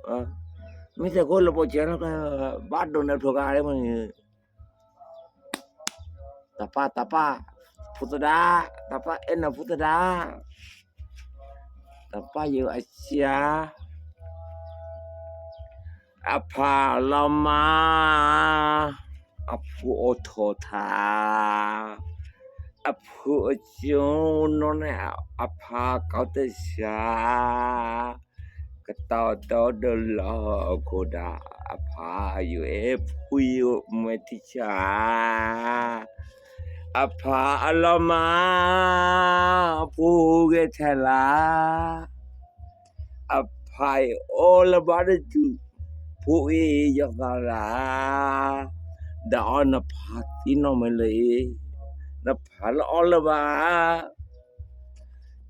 ເອີ ມີແຕ່ຄົນລະບໍ່ເຈັບ ແລ້ວກໍບາດໂດນແລ້ວໂທກາໄດ້ມື້ນີ້. ຕາປ້າ ຕາປ້າ ພຸດທະດາ ຕາປ້າເອັນນະ ພຸດທະດາ ຕາປ້າຢູ່ອາເຊຍ ອາພາລາມາ ອາພູໂອໂທທາ ອາພູໂອຈູນນະ ອາພາເກົາເຕຊາ ກະຕາວໂຕເດີລາໂຄດາ ອາພາຢູ່ເອຟຢູເມທິຊາ ອາພາອາລາມາ ອາພູເກເທລາ ອາພາໂອລະບາດຈຸ ພູອີຍົກຕາລາ ດາອອນນະພາຕິນອມເມເລ ນະພາລະອອນລະບາ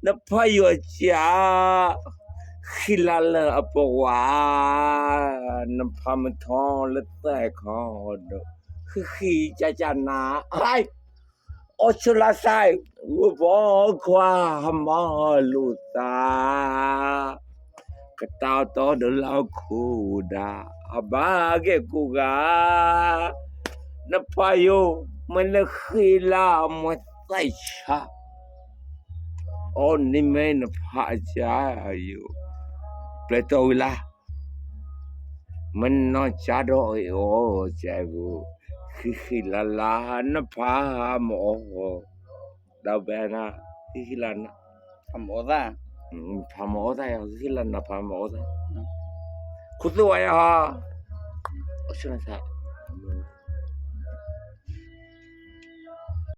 ນະພາຢູອາຈາ ຄີລາເລີອາປະວາ ນະພາມະທອງລະແຕຄອນ ຄືຄີຈາຈານາ ໄອ ໂອຊຸລາໄຊ ວະວໍຄວາຮະມາລຸຕາ ກະຕາວຕອເດີລາໂຄດາ ອາບາເກກູກາ ນະພາໂຍ ມະນະຄີລາ ມະໄຊຊາ ໂອນິເມນະພາຈາໂຍ ເປໂຕວິລາ ມັນນອນຈາໂດເອໂອແຈກູ ຄີຄີລາລາ ນະພາມະໂອ ດາວແບນາ ຄີຄີລານະ ພາມະໂອຕາ ອືມ ພາມະໂອຕາ ຄີຄີລານະ ພາມະໂອຕາ ຄຸຕຸວາຍາ ໂອຊະນະຊາ